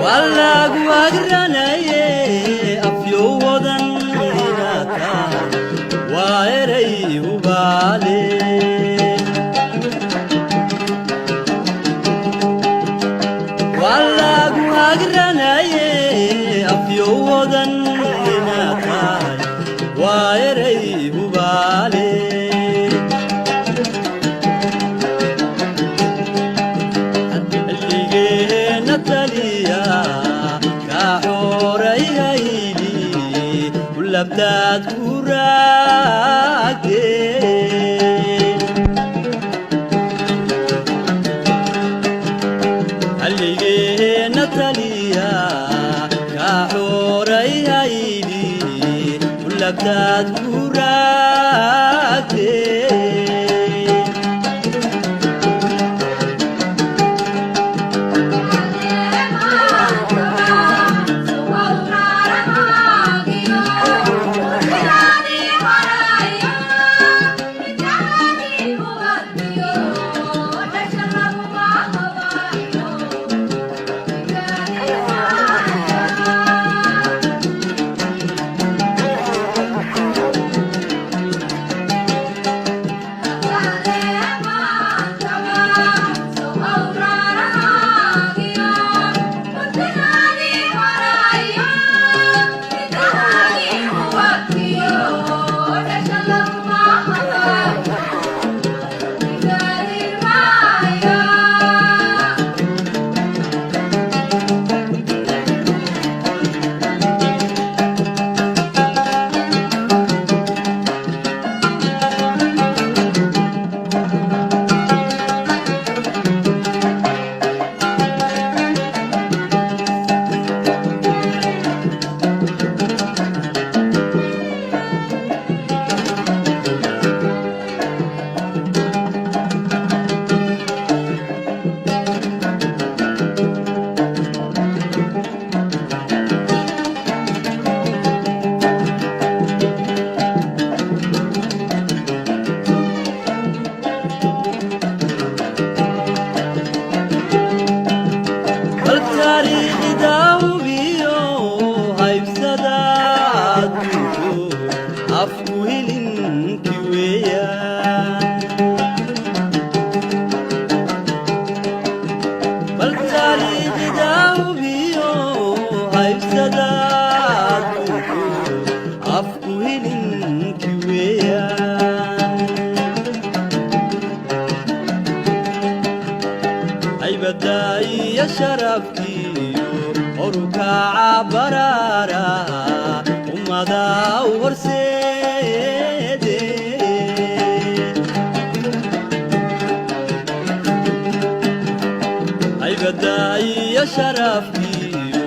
Walagu agranaye afyo wadan inata waa eray hubaale. Walagu agranaye afyo wadan inata waa eray hubaale. Xilligeena taliya kaa xoorayhaydi kulabtaad ku raagtee. Xilligeena taliya kaa xoorayhaydi kulabtaad ku raagtee. Bal taariikhda hubiyo haybsada adduunku afku hilinki weeyaan. Bal taariikhda hubiyo haybsada adduunku afku hilinki weeyaan. Haybada iyo sharafkiyo horukaca baraara ummada u horseede. Haybada iyo sharafkiyo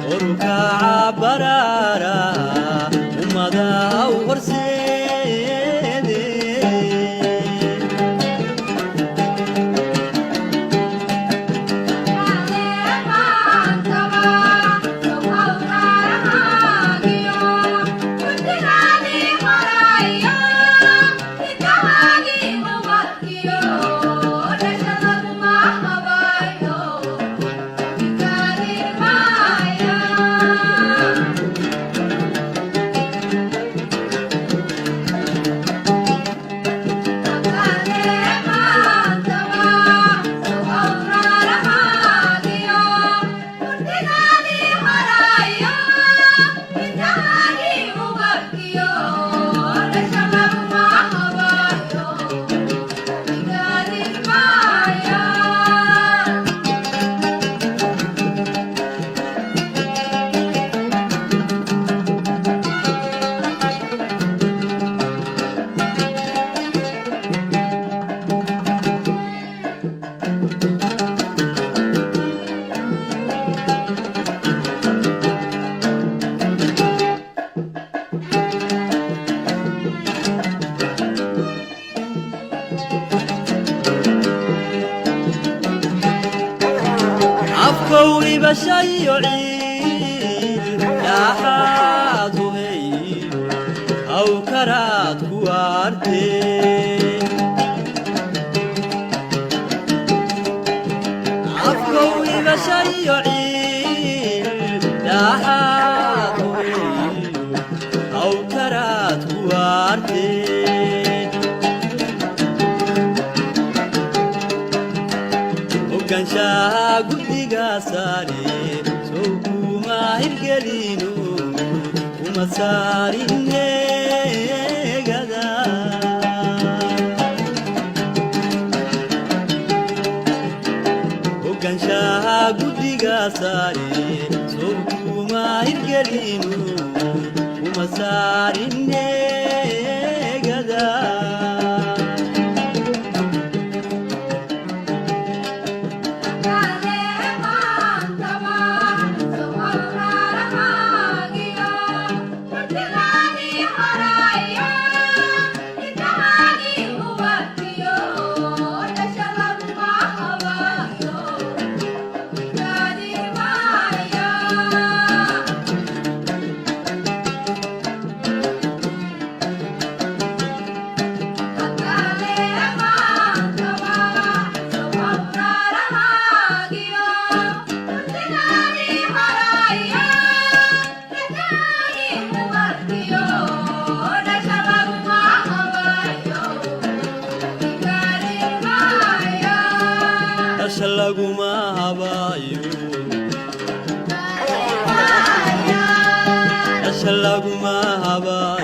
horukaca baraara ummada u horseede. Afkow ibashayo ciil dhaaxaad huheyo aw karaad ku aartee. Hogaanshaha guddiga sare sow kuma hirgelino, kuma saarin heegada. Hogaanshaha guddiga sare sow kuma hirgelino, kuma saarin heegada. Dhasha laguma habayo, dhasha laguma habayo.